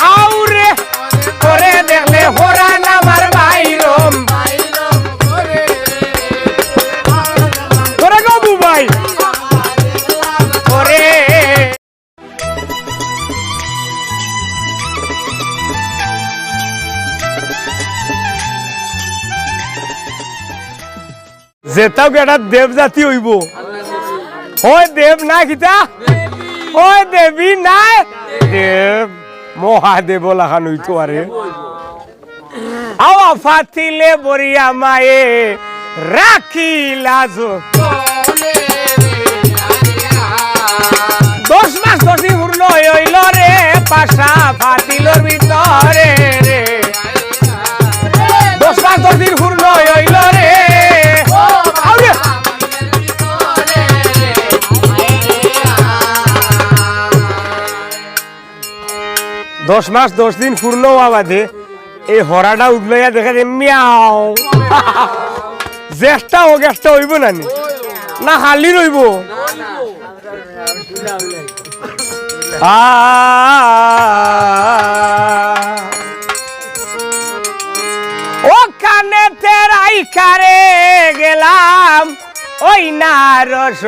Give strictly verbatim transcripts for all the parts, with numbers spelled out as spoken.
আউরে, তোরে দেখলে হরান আমার বাইরম। তোরে গো বুবাই। তোরে। যেতাও কি একটা দেব জাতি অইবো। হয় দেব না কিতা? হয় দেবী নাই? দেব। মহাদেব লাখান অইতো আরে। আওয়া ফাতিলে বরিয়া মায়ে রাখিলা যো। দশ মাস দশ দিন পূর্ণ অইল রে, পাশা ফাতিলর ভিতরে রে। দশ মাস দশ দিন পূর্ণ অইল রে। আউরে। দশ মাস দশ দিন পূর্ণ অওয়া বাদে এই হরাটা উদলাইয়া দেখে যে মিয়াও। জ্যেষ্ঠা অউক, একটা অইবো না নি? না খালি রইবো? আ, ও কানে তেরাই কারে গেলাম ওই না রস।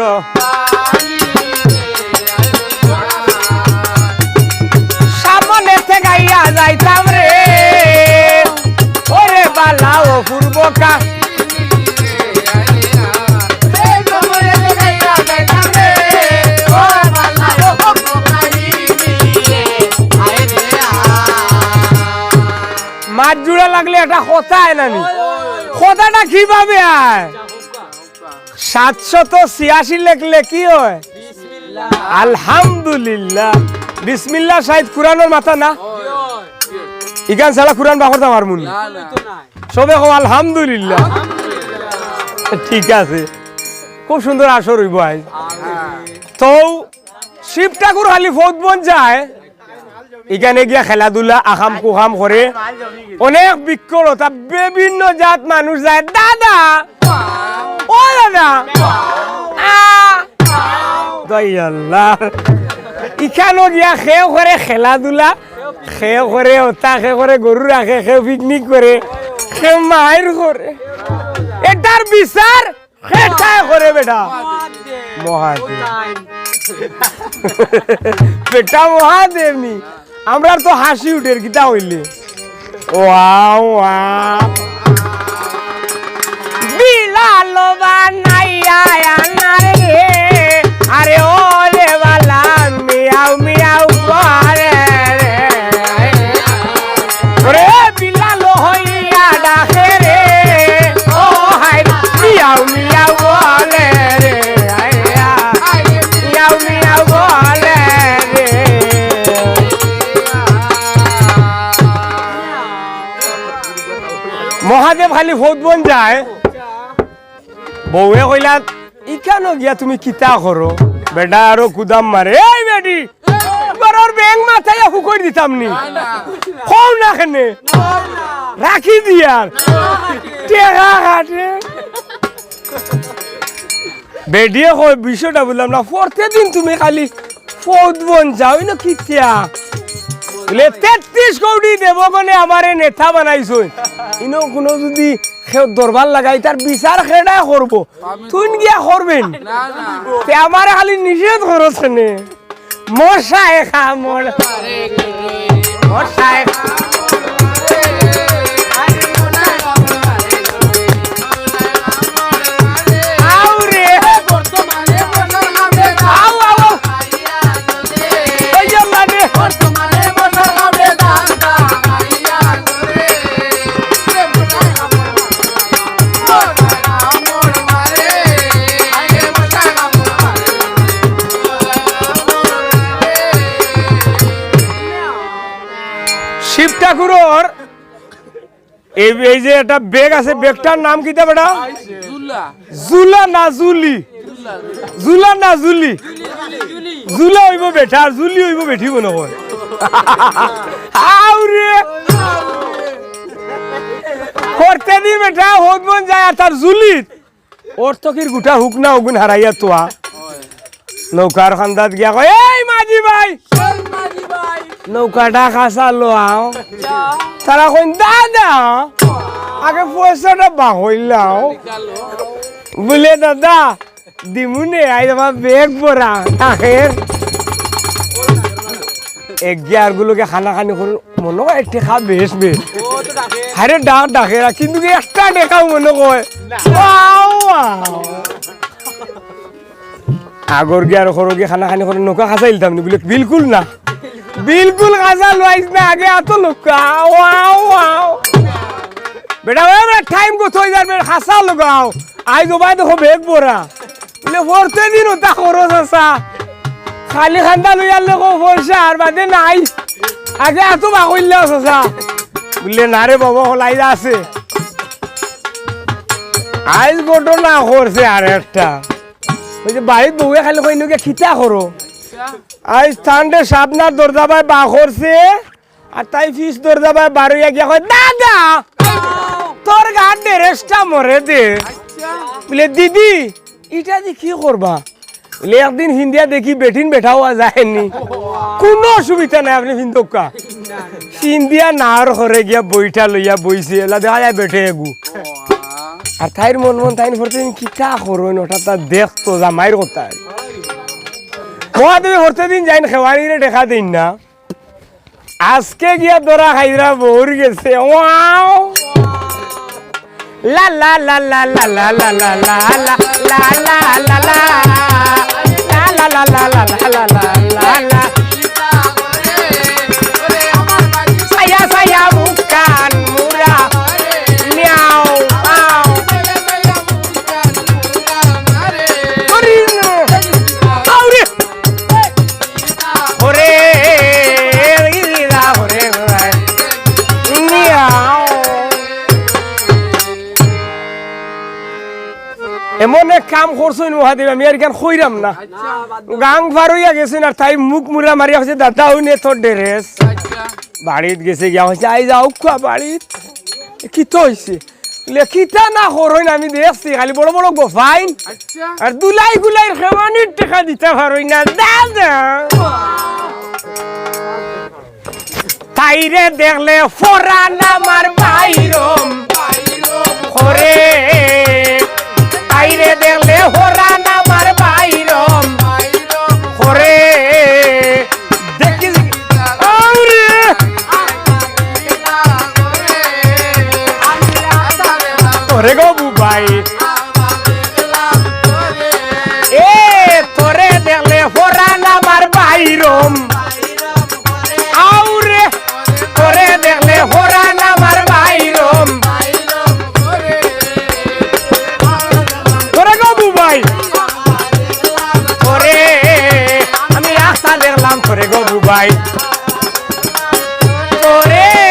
সামনে ঠেকাইয়া যাইতাম রে, ওরে বালা ও পূর্বকা। মাত জুড়া লাগলে একটা কথা আয় না নি? কথাটা কিভাবে আয়? সাতশত ছিয়াশি লেখলে কি হয়? আলহামদুলিল্লাহ। বিসমিল্লাহ শায়দ কুরআনর মাথা না? ইখান ছাড়া কুরআন বার করতাম পারমু নি? সবে কও আলহামদুলিল্লাহ। ঠিক আছে, খুব সুন্দর আসর অইবো আইজ। তো শিব ঠাকুর খালি ফৌদ বন যায়, ইখানে গিয়া খেলাধুলা, আকাম কুকাম করে, অনেক বিক্রয় অতা, বিভিন্ন জাত মানুষ যায়। দাদা, ও দাদা, আ, দই আল্লাহ, ইখানো গিয়া কেউ করে খেলাধুলা, কেউ করে অতা, কেউ করে গরু রাখে, কেউ পিকনিক করে, কেউ মাইর করে। এটার বিচার কেটায় করে বেটা? মহাদেব। বেটা মহাদেব নি। আমরার তো হাসি উঠের কিতা অইলে। ওয়া, ওয়া। বিলাল বানাইয়া আনার রে, আরে ও রে বালা, মিয়াও মিয়াও করে রে। ওরে বিলাল হইয়া ডাকে রে, ও হায়, মিয়াও মিয়াও বলে রে, আয়া, মিয়াও মিয়াও বলে রে। মহাদেব খালি ফৌদ বন যায়। বউয়ে কইলা, "ইখানো গিয়া তুমি কিতা করো?" বেটা আরো কুদাম মারে, "এই বেটি, ঘরর ব্যাঙ মাথাইয়া ফুকর দিতাম নি। কও না কেনে? রাখি দিয়ার। টেকা কাটে।" বেটিয়ে কয়, "বিষয়টা বুঝলাম না, প্রত্যেক দিন তুমি খালি ফৌদ বন যাও, ইনো কিতা?" বলে, "তেত্রিশ কোটি দেবগণে আমারে নেতা বানাইছইন। ইনো কুনু যুদি কেউ দরবার লাগায়, তার বিচার কেটায় করবো? তুইন গিয়া করবেন। তে আমারে খালি নিষেধ করছ কেনে?" মশায় কামড়, মশায় কামড়। আউ রে, আউ, আউ, আউ। ওই যে মানে। শিব ঠাকুরর এই, এই যে একটা ব্যাগ আছে, ব্যাগটার নাম কিতা বেটা? জুলা। জুলা না জুলি? জুলা না জুলি? জুলা অইবো বেটা, আর জুলি অইবো বেটি মনে হয়। আউ রে। করতে দি বেটা, হৌদ মন যায় আর তার জুলিত। অর্থকির গুটা হুক না অগুন হারাইয়া তোয়া। নৌকার খান্দাত গিয়া কয়, "এই মাঝি ভাই, নৌকাটা খাসা লওয়াও। তারা কইন, "দাদা, আগে পয়সাটা বার করিলাও।" বুলে, "দাদা, দিমুনে, আইজ আমার ব্যাগ ভরা।" তাকে এক গিয়ার গুলোকে খানাখানি করুন, মনো কয় টেকা বেশ বেশ। হারে ডাক ডাকে না, কিন্তু কি একটা টেকাও মনো কয়। Wow, wow. আগর গিয়ার করো গিয়া খানাখানি করো, নৌকা খাসাইলতাম নি, বুলে, "বিলকুল না, বিলকুল খাসা লইস না, আগে আতো নৌকা।" Wow, wow. বেটা, ওই বেটা, টাইম কত অই যার, বেটা, খাসা লাগাও। আইজ ওবায় দেখো ব্যাগ ভরা। বুলে, "পরতে দিন ওটা খরচ আসা। খালি খান্দা লইয়ার লেখো পয়সা, আর বাদে নাই। আগে আতো বার করিলাও চাচা।" বুলে, "না রে বাবা, হলাই আছে।" আইজ ঘটনা করছে আর একটা। ওই যে বাড়িত বউয়ে খালি কইন গিয়া, "কিতা করো?" আইজ তানরে সামনার দরজা বায় বার করছে, আর তাই পিছ দরজা বায় বার অইয়া গিয়া কয়, "দাদা, তোর গার ড্রেসটা মরে দে।" বুলে, "দিদি, ইটা দি কি করবা?" বুলে, "একদিন ফিন্দিয়া দেখি বেটিন বেটা অওয়া যায়নি।" "কুনু অসুবিধা নাই, আপনে ফিন্দউক্কা।" ফিন্দিয়া নাওর ঘরে গিয়া বইটা লইয়া বইছে, এলা দেখা যায় বেটে এগু। আর তাইর মন মন তাইন পরতে দিন কিতা করইন, ওটা তা দেখতো জামাইর কথা। মহাদেবে পরতে দিন যাইন খেওয়ানিরে টেকা দেইন না। আজকে গিয়া ধরা খাইরা বউর গেছে। ওয়াও। লা লা লা লা। লা লা লা লা লা। সায়া সায়া মুখ কান মুরা। মিয়াও, মাও। আউরে। ওরে, ওরে, ওরে, মিয়াও। এমন এক কাম করছইন মহাদেব, আমি আর ইখান কইরাম না। গাং পার অইয়া গেছইন আর তাই মুখ মুরা মারিয়া কইছে, "দাদা, অউ নে তোর ড্রেস।" বাড়িত গেছে গিয়া কইছে, "আইজ আউক্কা বাড়িত।" "কিতা অইছে?" বুলে, "কিতা না করইন আমি দেখছি, খালি বড় বড় গফাইন। আচ্ছা। আর দুলাই গুলাইর খেওয়ানির টেকা দিতা পারইন না, দাদা।" তাইরে দেখলে ফরান আমার বাইরম করে, তাইরে দেখলে ফরান আমার বাইরম করে। দেখি, আরে, ওরে গো বুবাই, এ তোরে দেখলে ফরান আমার বাইরম। আউরে, তোরে দেখলে ফরান আমার বাইরম। তোরে গো বুবাই, তোরে আমি রাস্তা দেখলাম, তোরে গো বুবাই, তোরে